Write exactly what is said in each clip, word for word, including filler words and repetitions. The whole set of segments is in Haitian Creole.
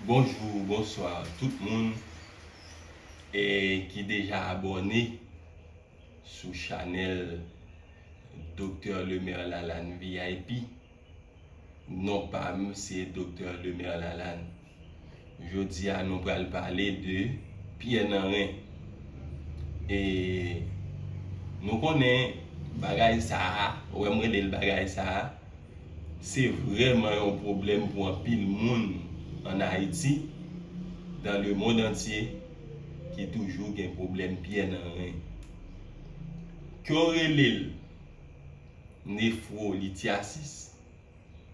Bonjou, bonswa tout moun e ki deja abòne sou chanèl Doktè Lemaire Lalane V I P. Non pa m, se Doktè Lemaire Lalane. Jodi a, nou pral pale de pyè nan ren. E nou konnen bagay sa a, wè m rele l bagay sa a, se vrèman yon pwoblèm pou anpil moun ann Ayiti, dans le monde entier, ki toujou gen pwoblèm pyè nan ren. Ke w rele l nefwolityasis,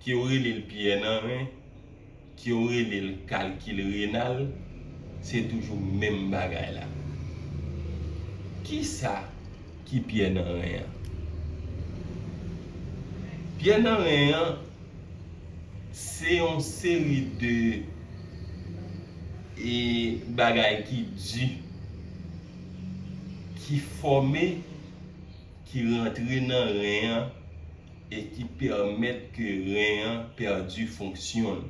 ke w rele l pyè nan ren, ke w rele l kalkil renal, se toujou menm bagay la. Kisa ki pyè nan ren an? Pyè nan ren an, se yon seri de e, bagay ki di, ki fòme, ki rantre nan ren an e ki pèmèt ke ren an pèdi fonksyon l.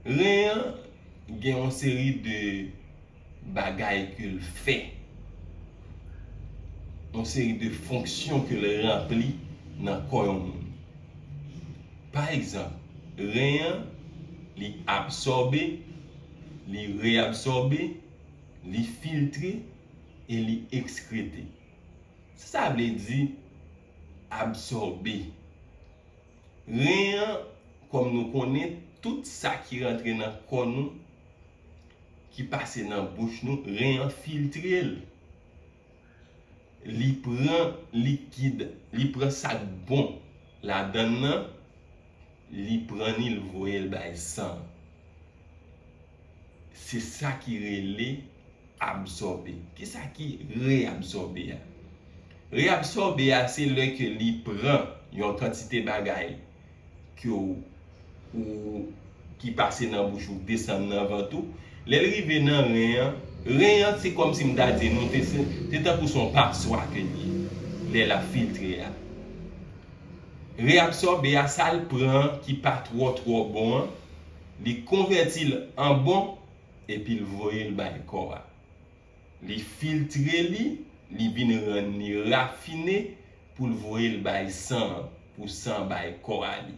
Ren an gen yon seri de bagay ke l fè, yon seri de fonksyon ke l ranpli nan kò yon moun. Pa egzanp, ren an, li absòbe, li reyabsòbe, li filtre e li ekskrete. Sa sa vle di absòbe? Ren an, kòm nou konnen, tout sa ki rantre nan kò nou, ki pase nan bouch nou, ren an filtre l. Li pran likid, li pran sa k bon ladan l nan, li pran li, l voye l bay san. Se sa ki rele absòbe. Kisa ki reyabsòbe a? Reyabsòbe a, se lè ke li pran yon kantite bagay ke w, ou, ki pase nan bouch ou, desann nan vant ou. Lè l rive nan ren an, ren an, se kòmsi m ta di nou, te, se, se tankou se yon paswa ke l ye, lè l ap filtre a. Reyabsòbe a, sa l pran ki pa twò, twò bon an, li konvèti l an bon, epi l voye l bay kò a. Li filtre li, li vin rann li rafine pou l voye l bay san an, pou san bay kò a li.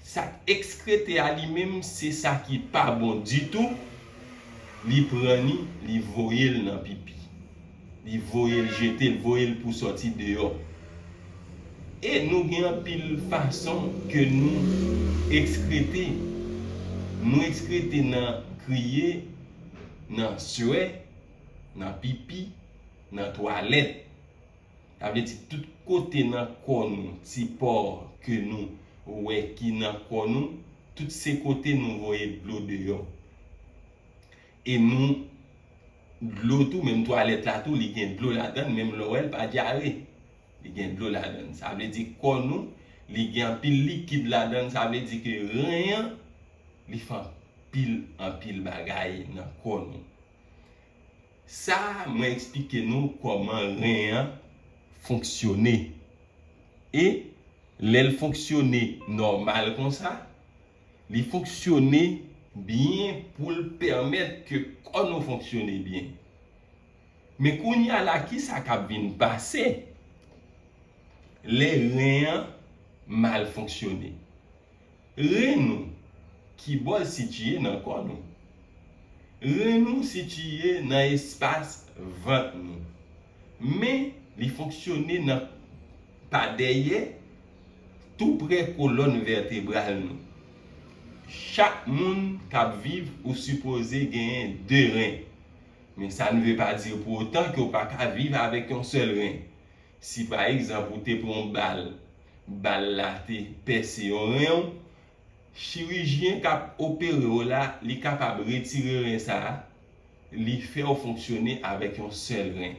Sa k ekskrete a li menm, se sa ki pa bon ditou, li pran li, li voye l nan pipi. Li voye l jete l, voye l pou sòti deyò. E nou gen anpil fason ke nou ekskrete. Nou ekskrete nan kriye, nan swè, nan pipi, nan twalèt. Sa vle di tout kote nan kò nou, ti pò ke nou wè ki nan kò nou, tout se kote nou voye dlo deyò. E nou, dlo tou, menm twalèt la tou, li gen dlo ladan l, menm lè w wè l pa dyare. Li gen dlo ladan l. Sa vle di kò nou, li gen anpil likid ladan l, sa vle di ke ren an, li fè anpil, anpil bagay nan kò nou. Sa, mwen eksplike nou kòman ren an fonksyone. E lè l fonksyone nòmal konsa, li fonksyone byen pou l pèmèt ke kò nou fonksyone byen. Men kounye a la, kisa k ap vin pase lè ren an mal fonksyone? Ren nou, ki bò l sitiye nan kò nou? Ren nou sitiye nan espas vant nou. Men, li fonksyone nan, pa dèyè, tou prè kolòn vètebral nou. Chak moun k ap viv ou sipoze genyen de ren. Men sa ne veut pas dire pour autant ke w pa ka viv avèk yon sèl ren. Si pa egzanp ou te pran yon bal, bal la te pèse yon ren w, chirijyen k ap opere w la, li kapab retire ren sa a, li fè w fonksyone avèk yon sèl ren.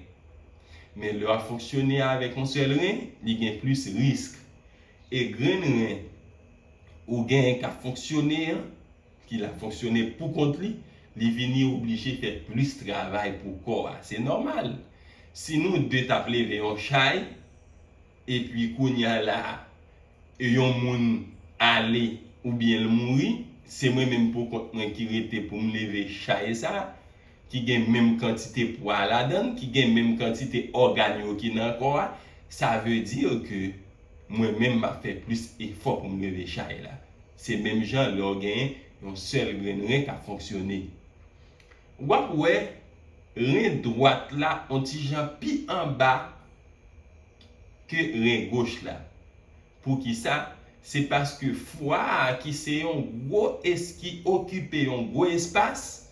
Men lè w ap fonksyone avèk yon sèl ren, li gen plis risk. E grenn ren ou genyen k ap fonksyone an, ki la fonksyone pou kont li, li vini oblije fè plis travay pou kò a. Se nòmal. Si nou de t ap leve yon chay, epi kounye a la, yon moun ale oubyen l mouri, se mwen menm poukont mwen ki rete pou m leve chay sa, ki gen menm kantite pwa ladan l, ki gen menm kantite ògàn yo ki nan kò a, sa vle di ke mwen menm m ap fè plis efò pou m leve chay la. Se menm jan lè w gen yon sèl grenn ren k ap fonksyone. W ap wè ren dwat la yon ti jan pi anba ke ren goch la. Poukisa? Se paske fwa a ki se yon gwo es ki okipe yon gwo espas,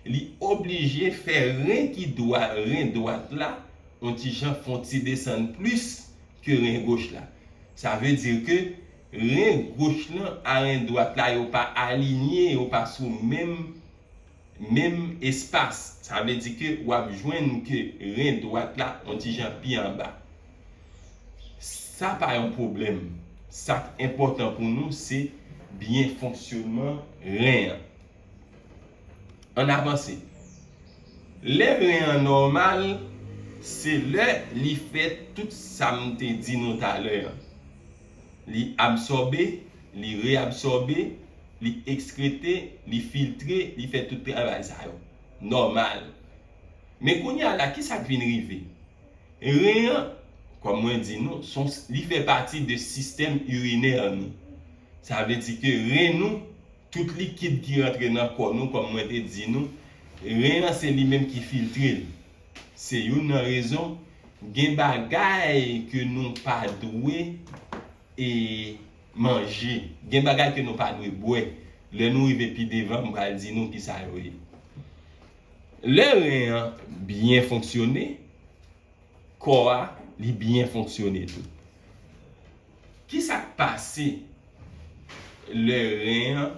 li oblije fè ren ki dwa ren dwat la yon ti jan fè yon ti desann plis ke ren goch la. Sa vle di ke ren goch lan a ren dwat la yo pa alinye, yo pa sou menm menm espas. Sa vle di ke w ap jwenn ke ren dwat la yon ti jan pi anba. Sa pa yon pwoblèm. Sa k enpòtan pou nou se byen fonksyonman ren an. Ann avanse. Lè ren an nòmal, se lè li fè tout sa m te di nou talè an. Li absòbe, li reabsòbe, li ekskrete, li filtre, li fè tout travay sa yo. Nòmal. Men kounye a la, kisa k vin rive? Ren an, kòm mwen di nou, se yon, li fè pati de sistèm irinè nou. Sa vle di ke ren nou, tout likid ki rantre nan kò nou, kòm mwen te di nou, ren an se li menm ki filtre l. Se youn nan rezon, gen bagay ke nou pa dwe e manje. Gen bagay ke nou pa dwe bwè. Lè nou rive pi devan, m pral di nou kisa yo ye. Lè ren an byen fonksyone, kò a, li byen fonksyone tou. Kisa k pase lè ren an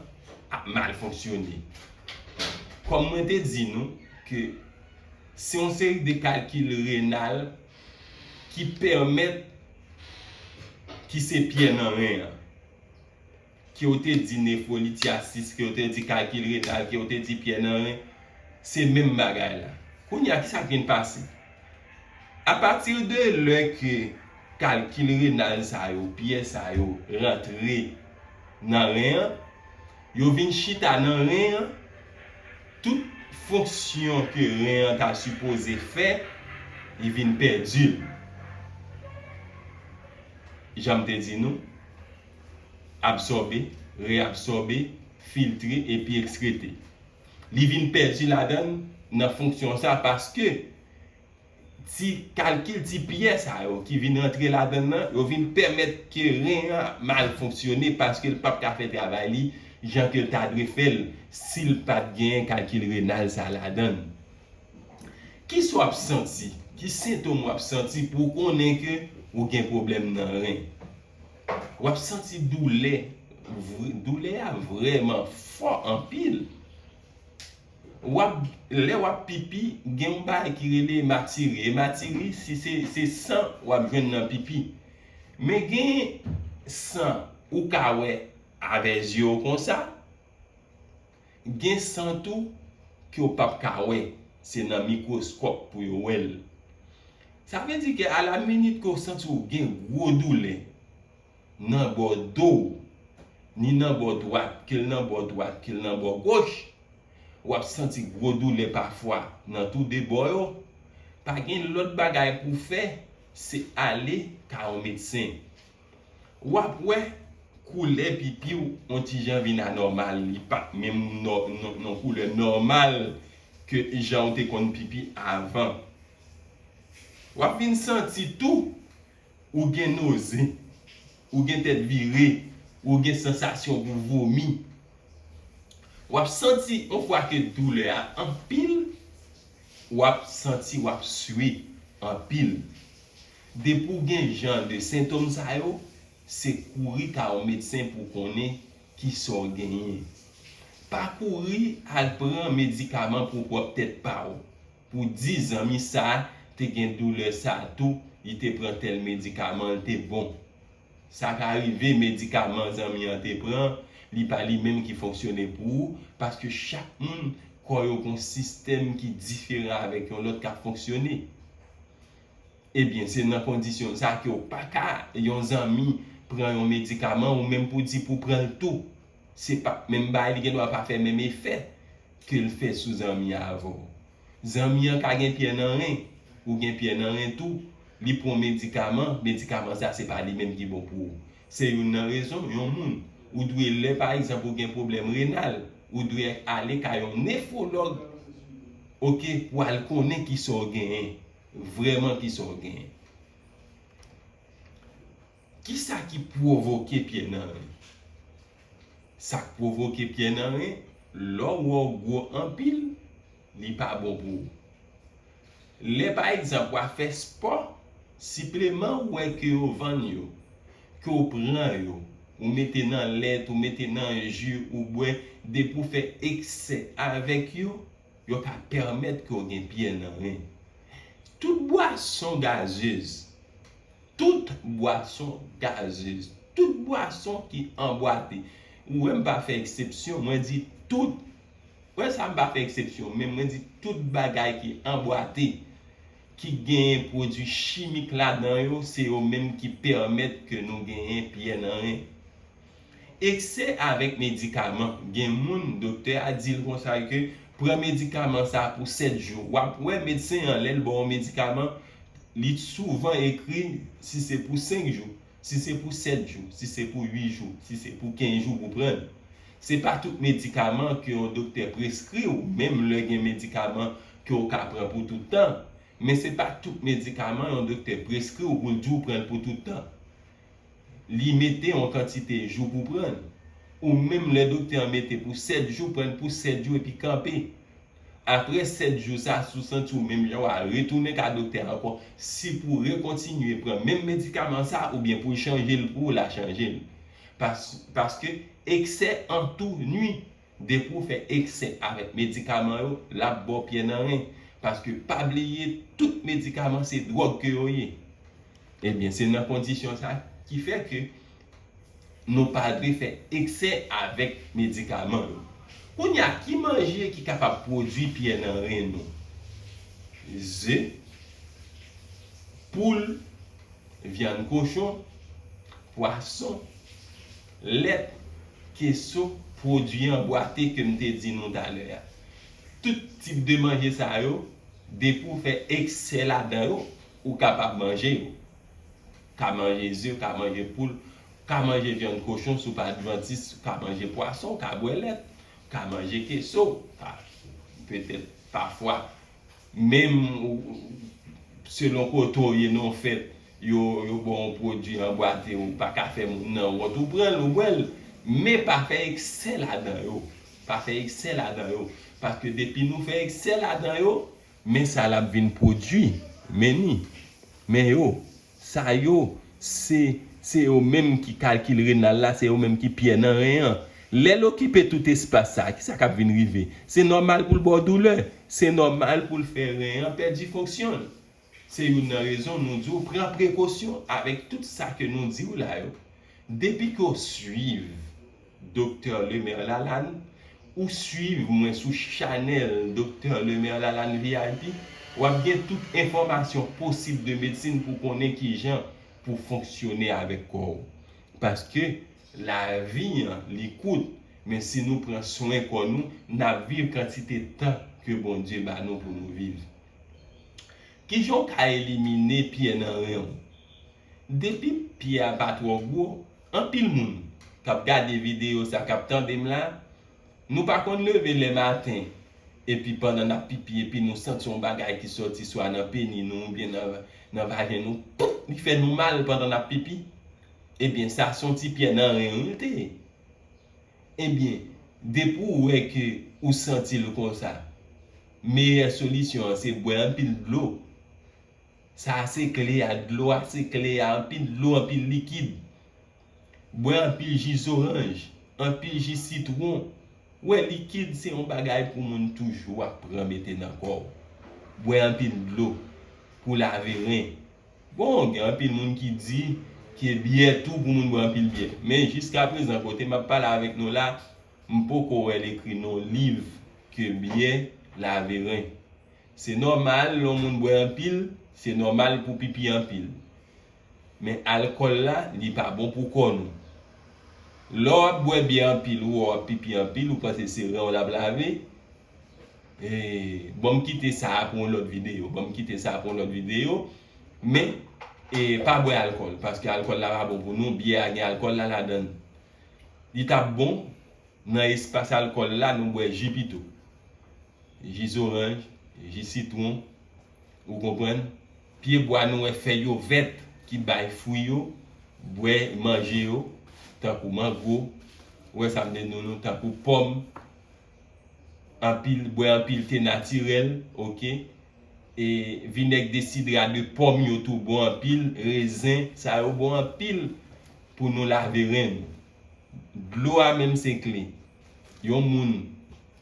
ap mal fonksyone? Kòm mwen te di nou ke se yon seri de kalkil renal ki pèmèt ki se pyè nan ren an. Ke w te di nefrolityasis, ke w te di kalkil renal, ke w te di pyè nan ren, se menm bagay la. Kounye a, kisa k vin pase? Apati de lè ke kalkil renal sa yo, pyè sa yo rantre nan ren an, yo vin chita nan ren an, tout fonksyon ke ren an ta sipoze fè, li vin pèdi l. Jan m te di nou, absòbe, reabsòbe, filtre epi ekskrete. Li vin pèdi ladan l nan fonksyon sa paske ti kalkil ti pyè sa yo ki vin rantre ladan l nan, yo vin pèmèt ke ren an mal fonksyone paske l p ap ka fè travay li jan ke l ta dwe fè l si l pa t gen kalkil renal sa ladan l. Kisa w ap santi? Ki sentòm w ap santi pou w konnen ke ou gen pwoblèm nan ren? W ap santi doulè, vre- doulè a vrèman fò anpil. W ap, lè w ap pipi, gen yon bagay ki rele ematiri. Ematiri, si se, se san w ap jwenn nan pipi. Men gen san ou ka wè avè zye w konsa, gen san tou ke w p ap ka wè, se nan mikwoskòp pou yo wè l. Sa vle di ke alaminit ke w santi w gen gwo doulè nan bò do w, ni nan bò dwat, ke l nan bò dwat, ke l nan bò goch, w ap santi gwo doulè pafwa nan tou de bò yo, pa gen lòt bagay pou w fè, se ale ka yon medsen. W ap wè koulè pipi w yon ti jan vin anòmal, li pa t menm nò- non- non koulè nòmal ke jan w te konn pipi avan. W ap vin santi tou ou gen noze, ou gen tèt vire, ou gen sansasyon pou vomi. W ap santi yon fwa ke doulè a anpil, w ap santi w ap swe anpil. Depi w gen jan de sentòm sa yo, se kouri ka yon medsen pou konnen kisa w genyen. Pa kouri al pran medikaman pou pwòp tèt pa w, pou di zanmi sa te gen doulè sa tou, li te pran tèl medikaman, l te bon. Sa ka rive medikaman zanmi an te pran, li pa li menm ki fonksyone pou ou, paske chak moun, kò yo gen yon sistèm ki diferan avèk yon lòt k ap fonksyone. Ebyen, se nan kondisyon sa ke w pa ka, yon zanmi pran yon medikaman, ou menm pou di pou pran l tou. Se pa menm bagay, li gen dwa pa fè menm efè ke l fè sou zanmi an avè w. Zanmi an ka gen pyè nan ren, ou gen pyè nan ren tou, li pran medikaman, medikaman sa se pa li menm ki bon pou ou. Se youn nan rezon, yon moun, ou dwe lè pa egzanp ou gen pwoblèm renal, ou dwe ale kay yon nefwològ, oke, pou al konnen kisa w genyen, vrèman kisa w genyen. Kisa ki pwovoke pyè nan ren? Sa k pwovoke pyè nan ren, lè w wè w gwo anpil, li pa bon pou ou. Lè pa egzanp w ap fè spò, sipleman ou wè ke yo vann yo, ke w pran yo, ou mete nan lèt, ou mete nan ji, ou bwè, depi w fè eksè avèk yo, yo ka pèmèt ke w gen pyè nan ren. Tout bwason gazez, tout bwason gazez, tout bwason ki anbwate. Ou wè m pa fè eksepsyon, mwen di tout. Wè sa m pa fè eksepsyon, men mwen di tout bagay ki anbwate, ki genyen pwodui chimik ladan yo, se yo menm ki pèmèt ke nou genyen pyè nan ren. Eksè avèk medikaman. Gen moun, doktè a di l konsa ke pran medikaman sa pou sèt jou. W ap wè medsen an, lè l ba w yon medikaman, li souvan ekri si se pou senk jou, si se pou sèt jou, si se pou uit jou, si se pou kenz jou pou pran l. Se pa tout medikaman ke yon doktè preskri w, menm lè gen medikaman ke w ka pran pou tout tan. Men se pa tout medikaman yon doktè preskri w pou l di w pran l pou tout tan. Li mete yon kantite jou pou pran l. Ou menm lè doktè an mete pou sèt jou, pran l pou sèt jou epi kanpe. Apre sèt jou sa, si w santi w menm jan, w a retounen ka doktè a ankò. Si pou rekontinye pran menm medikaman sa, oubyen pou l chanje l pou ou, l a chanje l. Pas, paske eksè an tou nwi. Depi w fè eksè avèk medikaman yo, l ap ba w pyè nan ren. Paske pa bliye, tout medikaman se dwòg ke yo ye. Ebyen, se nan kondisyon sa ki fè ke nou pa dwe fè eksè avèk medikaman yo. Kounye a, ki manje ki kapab pwodui pyè nan ren nou? Ze, poul, vyann kochon, pwason, lèt, keso, pwodui anbwate ke m te di nou talè a. Tout tip de manje sa yo, depi w fè eksè ladan yo, ou kapab manje yo. Ka manje ze, ka manje poul, ka manje vyann kochon si w pa advantis, ka manje pwason, ka bwè lèt, ka manje keso, ka petèt pafwa menm ou, selon kote w ye nan yon fèt, yo, yo ba w yon pwodui anbwate, ou pa ka fè moun nan wont, ou pran l, ou bwè l, men pa fè eksè ladan yo. Pa fè eksè ladan yo. Paske depi nou fè eksè ladan yo, men sa l ap vin pwodui. Men ni. Men yo. Sa yo, se, se yo menm ki kalkil renal la, se yo menm ki pyè nan ren an. Lè l okipe tout espas sa, kisa k ap vin rive? Se nòmal pou l ba w doulè. Se nòmal pou l fè ren an pèdi fonksyon l. Se youn nan rezon nou di w pran prekosyon avèk tout sa ke nou di w la yo. Depi ke w swiv Doktè Lemaire Lalanne, ou swiv mwen sou chanèl Doktè Lemaire Lalanne V I P, w ap gen tout enfòmasyon posib de medsin pou konnen kijan pou fonksyone avèk kò w. Paske lavi an, li kout, men si nou pran swen kò nou, n ap viv kantite tan ke Bondye ba nou pou nou viv. Kijan w ka elimine pyè nan ren w? Depi pyè a pa twò gwo, anpil moun k ap gade videyo sa, k ap tande m la, nou pa konn leve lè maten, epi pandan n ap pipi, epi nou santi yon bagay ki sòti swa nan peni nou oubyen nan, nan vajen nou, poup, li fè nou mal pandan n ap pipi. Ebyen, sa se yon ti pyè nan ren w li te ye. Ebyen, depi w wè ke ou santi l konsa, meyè solisyon an se bwè anpil dlo. Sa a se kle a, dlo a se kle a, anpil dlo, anpil likid. Bwè anpil ji zoranj, anpil ji sitwon. Wè, likid se yon bagay pou moun toujou ap pran mete nan kò w. Bwè anpil dlo pou lave ren. Bon, gen anpil moun ki di ke byè tou pou moun bwè anpil byè. Men jiskaprezan, kote m ap pale avèk nou la, m poko wè l ekri nan liv ke byè lave ren. Se nòmal, lè yon moun bwè anpil, se nòmal pou pipi anpil. Men alkòl la, li pa bon pou kò nou. Lè w ap bwè byè anpil ou w ap pipi anpil, ou panse se ren w l ap lave? E, ban m kite sa a pou yon lòt videyo. Ban m kite sa a pou yon lòt videyo. Men, e, pa bwè alkòl, paske alkòl la pa bon pou nou. Byè a gen alkòl la ladan l. Li t ap bon, nan espas alkòl la, nou bwè ji pito. Ji zoranj, ji sitwon, ou konprann? Pye bwa nou wè fèy yo vèt ki bay fwi yo, bwè, manje yo, tankou mango, ou wè sa m te di nou, tankou pòm, anpil, bwè anpil te natirèl, oke? E vinèg desidra de pòm yo tou bon anpil, rezen, sa yo bon anpil pou nou lave ren nou. Dlo a menm se kle. Yon moun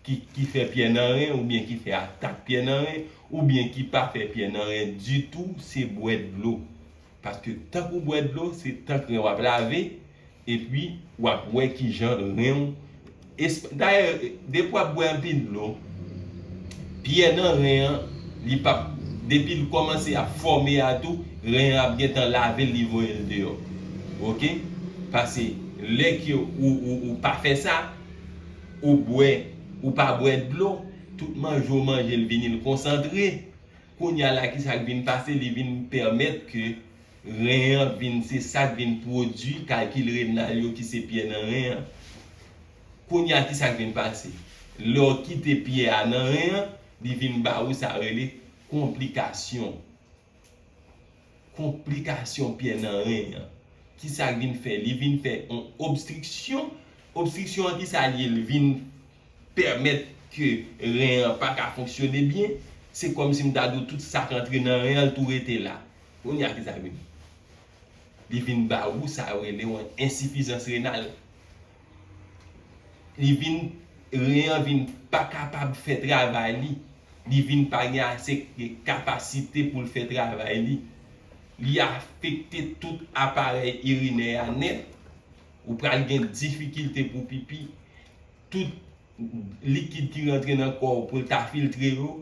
ki, ki fè pyè nan ren, oubyen ki fè atak pyè nan ren, oubyen ki pa fè pyè nan ren ditou, se bwè dlo. Paske tank ou bwè dlo, se tank ren w ap lave, epi w ap wè kijan ren w. Dayè, depi w ap bwè anpil dlo, pyè nan ren an, li p ap, depi l kòmanse ap fòme a tou, ren an ap gentan lave l, li voye l deyò. Oke? Paske lè ke ou, ou, ou pa fè sa, ou bwè, ou pa bwè dlo, tout manje w manje l vini l konsantre. Kounye a la, ki sa k vin pase? Li vin pèmèt ke ren an vin, se sa k vin pwodui kalkil renal yo ki se pyè nan ren an. Kounye a, ki sa k vin pase? Lè w kite pyè a nan ren an, li vin ba ou sa rele konplikasyon. Konplikasyon pyè nan ren an. Ki sa k vin fè? Li vin fè yon obstriksyon. Obstriksyon an, ki sa l ye? Li vin pèmèt ke ren an pa ka fonksyone byen. Se kòmsi m ta di w tout sa k antre nan ren an, l tou rete la. Kounye a, ki sa k vin? Li vin ba ou sa yo rele yon ensifizans renal. Li vin, ren an vin pa kapab fè travay li. Li vin pa gen ase kapasite pou l fè travay li. Li afekte tout aparèy irinè a nèt. Ou pral gen difikilte pou pipi. Tout likid ki rantre nan kò w pou l ta filtre yo,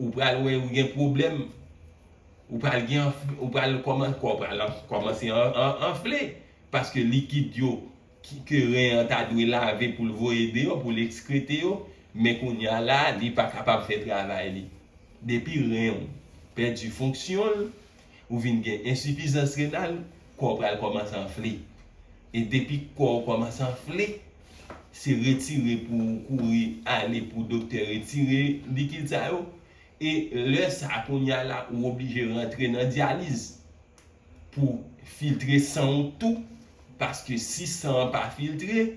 ou pral wè ou gen pwoblèm. Ou pral gen anf-, ou pral kòman-, kò w pral anf-, kòmanse an-, an-, anfle. Paske likid yo ki, ke ren an ta dwe lave pou l voye deyò, pou l ekskrete yo, men kounye a la, li pa kapab fè travay li. Depi ren w pèdi fonksyon l, ou vin gen ensifizans renal, kò w pral kòmanse anfle. E depi kò w kòmanse anfle, se retire pou w kouri ale pou doktè retire likid sa yo. E lè sa, kounye a la, ou oblije rantre nan dyaliz pou filtre san w tou, paske si san an pa filtre,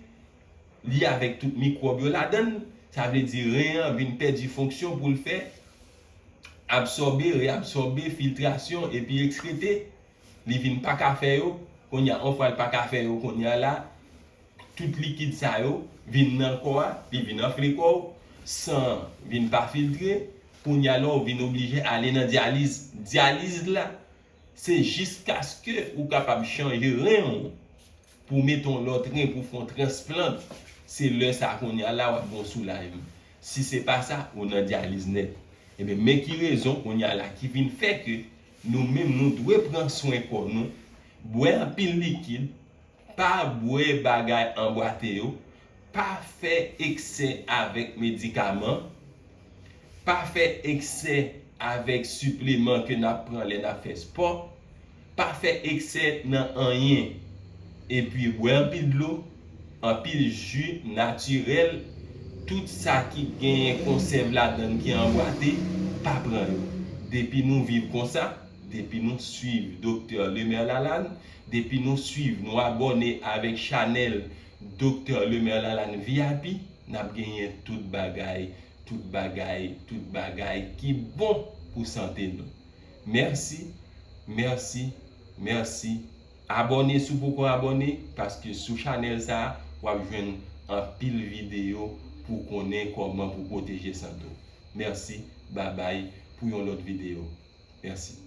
li avèk tout mikwòb yo ladan l, sa vle di ren an vin pèdi fonksyon pou l fè absòbe, reabsòbe, filtrasyon, epi ekskrete. Li vin pa ka fè yo. Kounye a, yon fwa l pa ka fè yo, kounye a la, tout likid sa yo vin nan kò a, li vin anfle kò w, san an vin pa filtre, kounye a la, ou vin oblije ale nan dyaliz. Dyaliz la, se jiskaske ou kapab chanje ren w pou mete yon lòt ren, pou fè yon transplant. Se lè sa a, kounye a la, w ap gen yon soulajman. Si se pa sa, ou nan dyaliz nèt. Ebyen, men ki rezon, kounye a la, ki vin fè ke nou menm, nou dwe pran swen kò nou, bwè anpil likid, pa bwè bagay anbwate yo, pa fè eksè avèk medikaman, pa fè eksè avèk sipleman ke n ap pran lè n ap fè spò, pa fè eksè nan anyen. Epi bwè anpil dlo, anpil ji natirèl, tout sa ki genyen konsèv ladan l ki anbwate, pa pran yo. Depi nou viv konsa, depi nou swiv Doktè Lemaire Lalanne, depi nou swiv, nou abòne avèk chanèl Doktè Lemaire Lalanne V I P, n ap genyen tout bagay, tout bagay, tout bagay ki bon pou sante nou. Mèsi, mèsi, mèsi. Abòne si w poko abòne, paske sou chanèl sa a, w ap jwenn anpil videyo pou w konnen kòman pou pwoteje sante w. Mèsi, babay, pou yon lòt videyo. Mèsi.